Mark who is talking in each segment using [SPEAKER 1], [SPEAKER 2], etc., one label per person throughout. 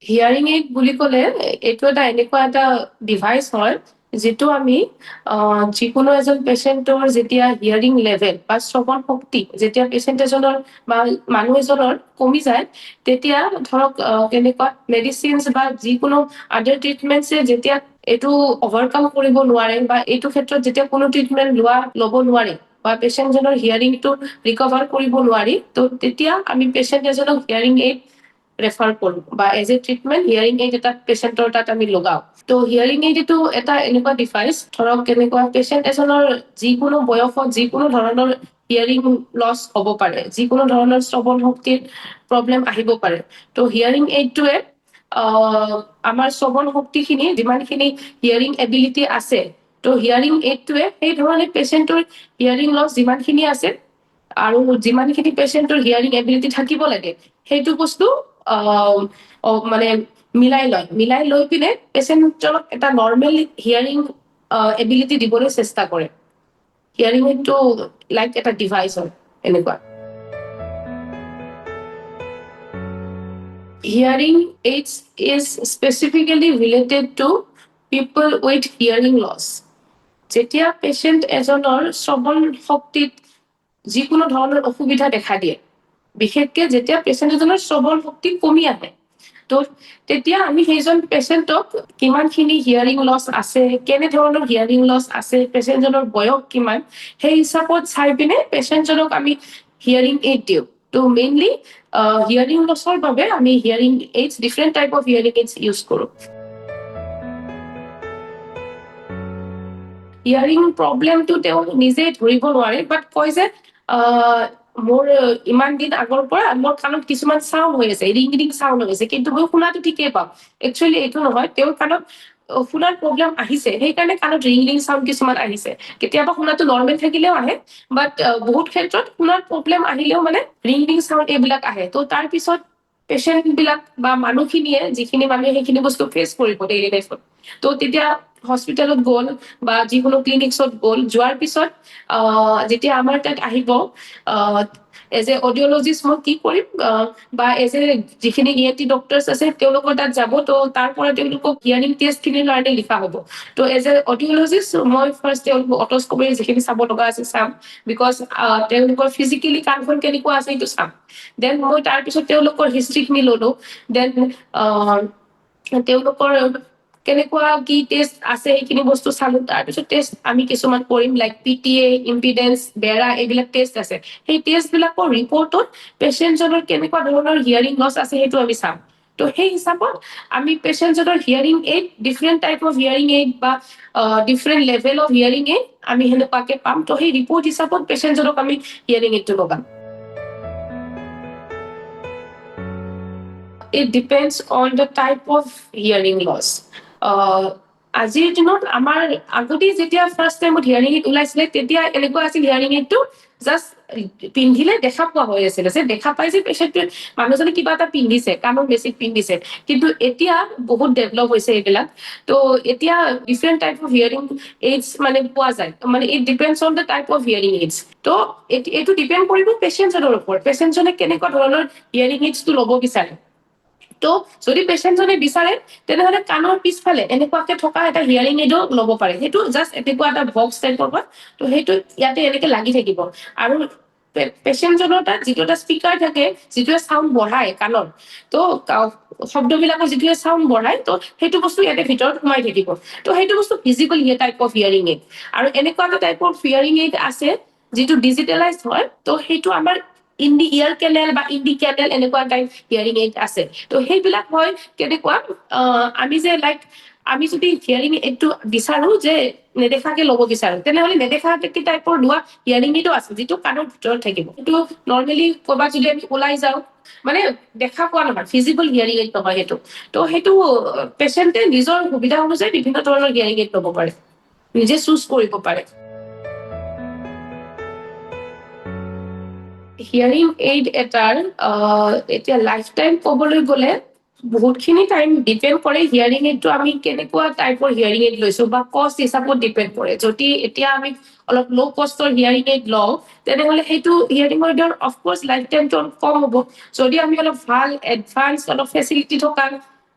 [SPEAKER 1] Hearing aid বুলি ক'লে এইটো এটা এনেকুৱা এটা ডিভাইচ হয়, যিটো আমি যিকোনো এজন পেচেণ্টৰ যেতিয়া হিয়াৰিং লেভেল বা শ্ৰৱণ শক্তি যেতিয়া পেচেণ্ট এজনৰ বা মানুহ এজনৰ কমি যায়, তেতিয়া ধৰক কেনেকুৱা মেডিচিনছ বা যিকোনো আদাৰ ট্ৰিটমেণ্টছে যেতিয়া এইটো অভাৰকাম কৰিব নোৱাৰে বা এইটো ক্ষেত্ৰত যেতিয়া কোনো ট্ৰিটমেণ্ট ল'ব নোৱাৰে বা পেচেণ্টজনৰ হিয়াৰিংটো ৰিকভাৰ কৰিব নোৱাৰি, ত' তেতিয়া আমি পেচেণ্ট এজনক হিয়াৰিং এইড ৰেফাৰ কৰোঁ বা as a treatment hearing aid এটা পেচেণ্টৰ তাত আমি লগাওঁ। ত' হিয়াৰিং এইড এইটো এটা এনেকুৱা ডিভাইচ, ধৰক কেনেকুৱা পেচেণ্ট এজনৰ যিকোনো বয়সত যিকোনো ধৰণৰ হিয়াৰিং লছ হ'ব পাৰে, যিকোনো ধৰণৰ শ্ৰৱণ শক্তিৰ প্ৰব্লেম আহিব পাৰে। ত' হিয়াৰিং এইডটোৱে আমাৰ শ্ৰৱণ শক্তিখিনি, যিমানখিনি হিয়াৰিং এবিলিটি আছে, ত' হিয়াৰিং এইডটোৱে সেই ধৰণে পেচেণ্টৰ হিয়াৰিং লছ যিমানখিনি আছে আৰু যিমানখিনি পেচেণ্টৰ হিয়াৰিং এবিলিটি থাকিব লাগে, সেইটো বস্তু মানে মিলাই লয়। মিলাই লৈ পিনে পেচেণ্টজনক এটা নৰ্মেল হিয়াৰিং এবিলিটি দিবলৈ চেষ্টা কৰে। হিয়াৰিং এইডটো লাইক এটা ডিভাইচ হয় এনেকুৱা। Hearing aids is specifically related to people with hearing loss. যেতিয়া পেচেণ্ট এজনৰ শ্ৰৱণ শক্তিত যিকোনো ধৰণৰ অসুবিধা দেখা দিয়ে, বিশেষকে যেতিয়া পেচেণ্ট এজনৰ শ্ৰৱণ শক্তি কমি আহে, ত' তেতিয়া আমি সেইজন পেচেণ্টক কিমানখিনি হিয়াৰিং লছ আছে, কেনেধৰণৰ হিয়াৰিং লছ আছে, পেচেণ্টজনৰ বয়স কিমান, সেই হিচাপত চাই পিনে পেচেণ্টজনক আমি হিয়াৰিং এইড দিওঁ। ত' মেইনলি হিয়াৰিং লছৰ বাবে আমি hearing aids, different type of hearing aids use কৰোঁ। হিয়াৰিং প্ৰব্লেমটো তেওঁ নিজে ধৰিব নোৱাৰে, বাট কয় যে মোৰ ইমান দিন আগৰ পৰা মোৰ কাণত কিছুমান চাউণ্ড হৈ আছে, ৰিং ৰিং চাউণ্ড হৈ আছে, কিন্তু মই শুনাটো ঠিকেই পাওঁ। একচুৱেলি এইটো নহয়, তেওঁৰ কাণত শুনাৰ প্ৰব্লেম আহিছে, সেইকাৰণে কাণত ৰিং ৰিং চাউণ্ড কিছুমান আহিছে। কেতিয়াবা শুনাটো নৰ্মেল থাকিলেও আহে, বাট বহুত ক্ষেত্ৰত শুনাৰ প্ৰব্লেম আহিলেও মানে ৰিং ৰিং চাউণ্ড এইবিলাক আহে। ত' তাৰপিছত পেচেণ্ট বিলাক বা মানুহখিনিয়ে, যিখিনি মানুহে সেইখিনি বস্তু ফেচ কৰিব ডেইলি লাইফত, ত' তেতিয়া হস্পিটেলত গ'ল বা যিকোনো ক্লিনিকছত গ'ল, যোৱাৰ পিছত যেতিয়া আমাৰ তাত আহিব, এজ এ অডিঅলজিষ্ট মই কি কৰিম, বা এজ এ যিখিনি ই এন টি ডক্টৰ্ছ আছে তেওঁলোকৰ তাত যাব, ত' তাৰ পৰা তেওঁলোকক হিয়াৰিং টেষ্টখিনিৰ কাৰণে লিখা হ'ব। ত' এজ এ অডিঅলজিষ্ট মই ফাৰ্ষ্ট তেওঁলোকক অটস্কপিৰে যিখিনি চাব লগা আছে চাম, because তেওঁলোকৰ ফিজিকেলি কাণখন কেনেকুৱা আছে সেইটো চাম। Then মই তাৰপিছত তেওঁলোকৰ হিষ্ট্ৰীখিনি ল'লো, then তেওঁলোকৰ কেনেকুৱা কি টেষ্ট আছে সেইখিনি বস্তু চালো। তাৰপিছত টেষ্ট আমি কিছুমান কৰিম, like P T A, impedance, BERA, এইবিলাক টেষ্ট আছে। সেই টেষ্ট বিলাকৰ ৰিপৰ্টত পেচেণ্টজনৰ কেনেকুৱা ধৰণৰ হিয়াৰিং লছ আছে সেইটো আমি চাম। ত' সেই হিচাপত আমি পেচেণ্টজনৰ hearing aid, different type of hearing aid বা different level of hearing aid আমি সেনেকুৱাকে পাম। ত' সেই ৰিপৰ্ট হিচাপত পেচেণ্টজনক আমি হিয়াৰিং এইডটো লগাম। It depends on the type of hearing loss. আজিৰ দিনত আমাৰ আগতে যেতিয়া ফাৰ্ষ্ট টাইমত হিয়াৰিং এইড ওলাইছিলে, তেতিয়া এনেকুৱা আছিল, হিয়াৰিং এইডটো জাষ্ট পিন্ধিলে দেখা পোৱা হৈ আছিলে, যে দেখা পাই যে পেচেণ্টটোৱে, মানুহজনে কিবা এটা পিন্ধিছে, কাণৰ মেচিন পিন্ধিছে। কিন্তু এতিয়া বহুত ডেভেলপ হৈছে এইবিলাক। ত' এতিয়া different type of hearing aids মানে পোৱা যায়, মানে it depends on the type of hearing aids. ত' এইটো ডিপেণ্ড কৰিব পেচেণ্টজনৰ ওপৰত, পেচেণ্টজনে কেনেকুৱা ধৰণৰ হিয়াৰিং এইডছটো ল'ব বিচাৰে। ত' যদি পেচেণ্টজনে বিচাৰে, তেনেহ'লে কাণৰ পিছফালে এনেকুৱাকে থকা এটা হিয়াৰিং এইডো ল'ব পাৰে। সেইটো জাষ্ট এনেকুৱা এটা বক্স টাইপৰ হয়, ত' সেইটো ইয়াতে এনেকে লাগি থাকিব। আৰু পেচেণ্টজনৰ তাত যিটো এটা স্পীকাৰ থাকে, যিটোৱে চাউণ্ড বঢ়ায় কাণত, ত' শব্দবিলাকৰ যিটোৱে চাউণ্ড বঢ়ায়, ত' সেইটো বস্তু ইয়াতে ভিতৰত সোমাই থাকিব। ত' সেইটো বস্তু visible type of hearing aid. আৰু এনেকুৱা এটা টাইপ অফ হিয়াৰিং এইড আছে যিটো ডিজিটেলাইজ হয়, ত' সেইটো আমাৰ ইন the year কেনেল বা ইন the কেনেল এনেকুৱা টাইপ হিয়াৰিং এইড আছে। ত' সেইবিলাক হয় কেনেকুৱা, আমি যে লাইক আমি যদি হিয়াৰিং এইডটো বিচাৰো যে নেদেখাকে ল'ব বিচাৰো, তেনেহ'লে নেদেখাকে টাইপৰ লোৱা হিয়াৰিং এইডো আছে, যিটো কাণৰ ভিতৰত থাকিব। সেইটো নৰ্মেলি ক'ৰবাত যদি আমি ওলাই যাওঁ, মানে দেখা পোৱা নহয়, ফিজিকেল হিয়াৰিং এইড নহয় সেইটো। ত' সেইটো পেচেণ্টে নিজৰ সুবিধা অনুযায়ী বিভিন্ন ধৰণৰ হিয়াৰিং এইড ল'ব পাৰে, নিজে চুজ কৰিব পাৰে। হিয়াৰিং এইড এটাৰ এতিয়া লাইফ টাইম ক'বলৈ গ'লে বহুতখিনি টাইম ডিপেণ্ড কৰে হিয়াৰিং এইডটো আমি কেনেকুৱা টাইপৰ হিয়াৰিং এইড লৈছো বা কষ্ট হিচাপত ডিপেণ্ড কৰে। যদি এতিয়া আমি অলপ ল' কষ্টৰ হিয়াৰিং এইড লওঁ, তেনেহ'লে সেইটো হিয়াৰিং এইডৰ অফক'ৰ্চ লাইফ টাইমটো অলপ কম হ'ব। যদি আমি অলপ ভাল এডভান্স অলপ ফেচিলিটি থকা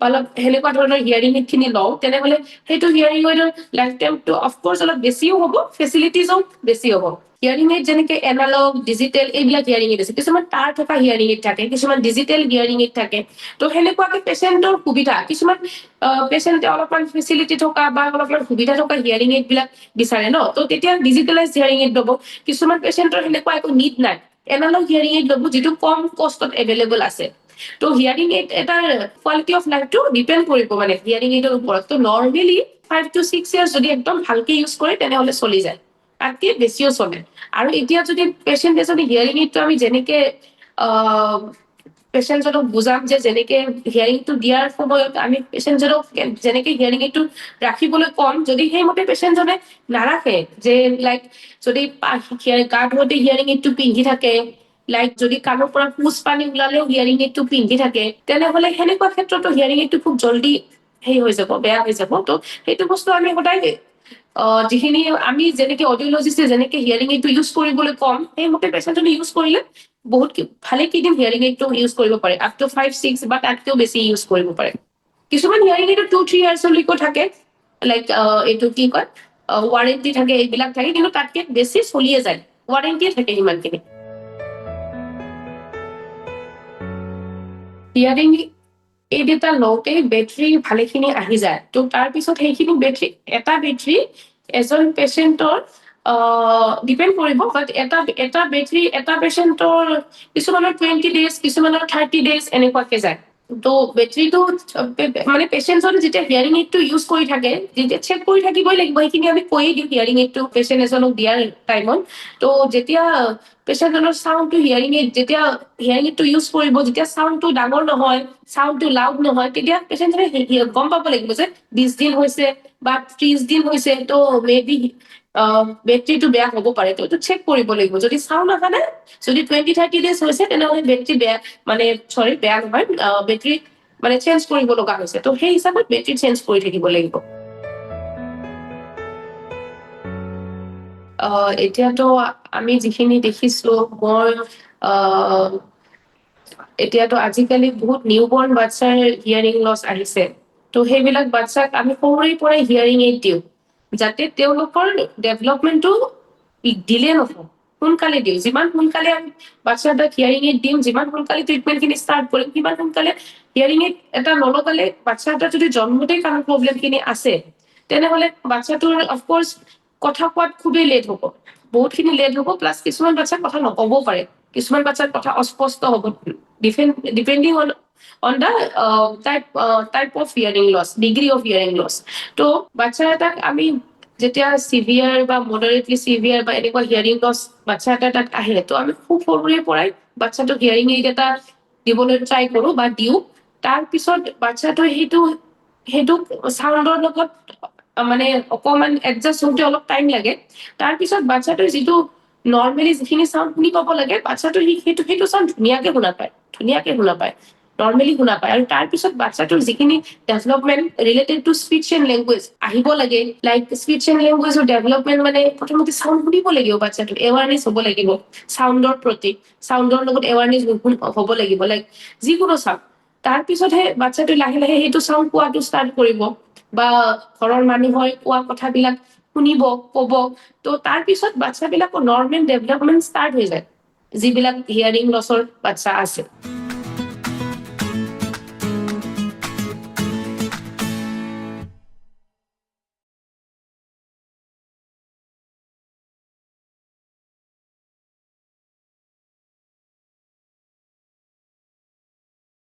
[SPEAKER 1] বা অলপ সেনেকুৱা ধৰণৰ হিয়াৰিং এইডখিনি লওঁ, তেনেহ'লে সেইটো হিয়াৰিং এইডৰ লাইফ টাইমটো অফক'ৰ্চ অলপ বেছিও হ'ব, ফেচিলিটিজো বেছি হ'ব। হিয়াৰিং এইড যেনেকে এনালগ, ডিজিটেল, এইবিলাক হিয়াৰিং এইড আছে। কিছুমান তাঁৰ থকা হিয়াৰিং এইড থাকে, কিছুমান ডিজিটেল হিয়াৰিং এইড থাকে। ত' সেনেকুৱাকে পেচেণ্টৰ সুবিধা, কিছুমান পেচেণ্টে অলপমান ফেচিলিটি থকা বা অলপমান সুবিধা থকা হিয়াৰিং এইড বিলাক বিচাৰে ন, ত' তেতিয়া ডিজিটেলাইজ হিয়াৰিং এইড ল'ব। কিছুমান পেচেণ্টৰ সেনেকুৱা একো নিড নাই, এনালগ হিয়াৰিং এইড ল'ব, যিটো কম কষ্টত এভেইলেবল আছে। ত' হিয়াৰিং এইড এটাৰ কোৱালিটি অফ লাইফটো ডিপেণ্ড কৰিব মানে হিয়াৰিং এইডৰ ওপৰত। ত' নৰ্মেলি 5 টু 6 ইয়াৰ্ছ যদি একদম ভালকে ইউজ কৰে, তেনেহ'লে চলি যায়, তাতকে বেছিও চলে। আৰু এতিয়া যদি পেচেণ্ট এজনে হিয়াৰিং এইডটো, আমি যেনেকে পেচেণ্টজনক বুজাম যে যেনেকে হিয়াৰিংটো দিয়াৰ সময়ত আমি পেচেণ্টজনক যেনেকে হিয়াৰিং এইডটো ৰাখিবলৈ ক'ম, যদি সেইমতে পেচেণ্টজনে নাৰাখে, যে লাইক যদি গা ধোওঁতে হিয়াৰিং এইডটো পিন্ধি থাকে, লাইক যদি কাণৰ পৰা পুজ পানী ওলালেও হিয়াৰিং এইডটো পিন্ধি থাকে, তেনেহ'লে সেনেকুৱা ক্ষেত্ৰতো হিয়াৰিং এইডটো খুব জল্দি সেই হৈ যাব, বেয়া হৈ যাব। ত' সেইটো বস্তু আমি সদায় যিখিনি আমি যেনেকে অডিঅলজিষ্টে যেনেকে হিয়াৰিং এইডটো ইউজ কৰিবলৈ ক'ম, সেইমতে পেচেণ্টজনে ইউজ কৰিলে বহুত ভালে কেইদিন হিয়াৰিং এইডটো ইউজ কৰিব পাৰে, আপ টু 5, 6 বা তাতকেও বেছি ইউজ কৰিব পাৰে। কিছুমান হিয়াৰিং এইডটো 2, 3 ইয়াৰ্ছলৈকেও থাকে, লাইক এইটো কি কয়, ৱাৰেণ্টি থাকে, এইবিলাক থাকে, কিন্তু তাতকে বেছি চলিয়ে যায়, ৱাৰেণ্টিয়ে থাকে সিমানখিনি। হিয়াৰিং এইড এটা লওঁতে বেটৰী ভালেখিনি আহি যায়। ত' তাৰপিছত সেইখিনি বেটৰী, এটা বেটৰী এজন পেচেণ্টৰ ডিপেণ্ড কৰিব, বাট এটা এটা বেটৰী এটা পেচেণ্টৰ কিছুমানৰ 20 ডেজ, কিছুমানৰ 30 ডেজ এনেকুৱাকে যায়। ত' বেটৰীটো মানে পেচেণ্টজনে যেতিয়া হিয়াৰিং এইডটো ইউজ কৰি থাকে, যেতিয়া চেক কৰি থাকিবই লাগিব, সেইখিনি আমি কৈয়ে দিওঁ হিয়াৰিং এইডটো পেচেণ্ট এজনক দিয়াৰ টাইমত। ত' যেতিয়া পেচেণ্টজনৰ চাউণ্ডটো, হিয়াৰিং এইড যেতিয়া হিয়াৰিং এইডটো ইউজ কৰিব, যেতিয়া চাউণ্ডটো ডাঙৰ নহয়, চাউণ্ডটো লাউড নহয়, তেতিয়া পেচেণ্টজনে গম পাব লাগিব যে 20 দিন হৈছে বা 30 দিন হৈছে, ত' মে বি বেটৰীটো বেয়া হ'ব পাৰে। ত' এইটো চেক কৰিব লাগিব। যদি চাউণ্ড অহা নাই, যদি 20, 30 ডেজ হৈছে, তেনেহ'লে বেটৰী বেয়া, মানে চৰি, বেয়া নহয়, বেটৰী মানে চেঞ্জ কৰিব লগা হৈছে। ত' সেই হিচাপত বেটৰী চেঞ্জ কৰি থাকিব লাগিব। এতিয়াতো আমি যিখিনি দেখিছো মই, এতিয়াতো আজিকালি বহুত নিউবৰ্ণ বাচ্ছাৰ হিয়াৰিং লছ আহিছে। ত' সেইবিলাক বাচ্ছাক আমি সৰুৰে পৰাই হিয়াৰিং এইড দিওঁ, যাতে তেওঁলোকৰ ডেভেলপমেণ্টটো ডিলে নহয়। সোনকালে দিওঁ। যিমান সোনকালে আমি বাচ্ছা এটাক হিয়াৰিং এইড দিম, যিমান সোনকালে ট্ৰিটমেণ্টখিনি ষ্টাৰ্ট কৰিম, সিমান সোনকালে। হিয়াৰিং এইড এটা নলগালে বাচ্ছা এটা যদি জন্মতেই কাণৰ প্ৰব্লেমখিনি আছে, তেনেহ'লে বাচ্ছাটোৰ অফক'ৰ্চ কথা কোৱাত খুবেই লেট হ'ব, বহুতখিনি লেট হ'ব। প্লাছ কিছুমান বাচ্ছাৰ কথা নক'বও পাৰে, কিছুমান বাচ্ছাৰ কথা অস্পষ্ট হ'ব, depending on the type of hearing loss, degree of hearing loss. ত' বাচ্ছা এটাক আমি যেতিয়া চিভিয়াৰ বা মডাৰেটলি চিভিয়াৰ বা এনেকুৱা হিয়াৰিং লছ বাচ্ছা এটা তাত আহে, ত' আমি খুব সৰুৰে পৰাই বাচ্ছাটোক হিয়াৰিং এইড এটা দিবলৈ ট্ৰাই কৰোঁ বা দিওঁ। তাৰপিছত বাচ্ছাটোৱে সেইটো চাউণ্ডৰ লগত মানে অকণমান এডজাষ্ট হওঁতে অলপ টাইম লাগে। তাৰপিছত বাচ্ছাটোৱে যিটো নৰ্মেলি যিখিনি চাউণ্ড শুনি পাব লাগে, বাচ্ছাটোৱে সেইটো চাউণ্ড ধুনীয়াকে শুনা পায়, ধুনীয়াকে শুনা পায়, নৰ্মেলি শুনা পায়। আৰু তাৰপিছত বাচ্ছাটোৰ যিখিনি development related to speech and language আহিব লাগে, লাইক স্পীচ এণ্ড লেংগুৱেজৰ ডেভেলপমেণ্ট মানে প্ৰথমতে চাউণ্ড শুনিব লাগিব, বাচ্ছাটোৰ এৱাৰনেছ হ'ব লাগিব চাউণ্ডৰ প্ৰতি, চাউণ্ডৰ লগত এৱাৰনেছ হ'ব লাগিব, লাইক যিকোনো চাউণ্ড। তাৰপিছতহে বাচ্ছাটোৱে লাহে লাহে সেইটো চাউণ্ড কোৱাটো ষ্টাৰ্ট কৰিব বা ঘৰৰ মানুহৰ কোৱা কথাবিলাক শুনিব, ক'ব। ত' তাৰপিছত বাচ্ছাবিলাকৰ নৰ্মেল ডেভেলপমেণ্ট ষ্টাৰ্ট হৈ যায়, যিবিলাক হিয়াৰিং লছৰ বাচ্ছা আছে।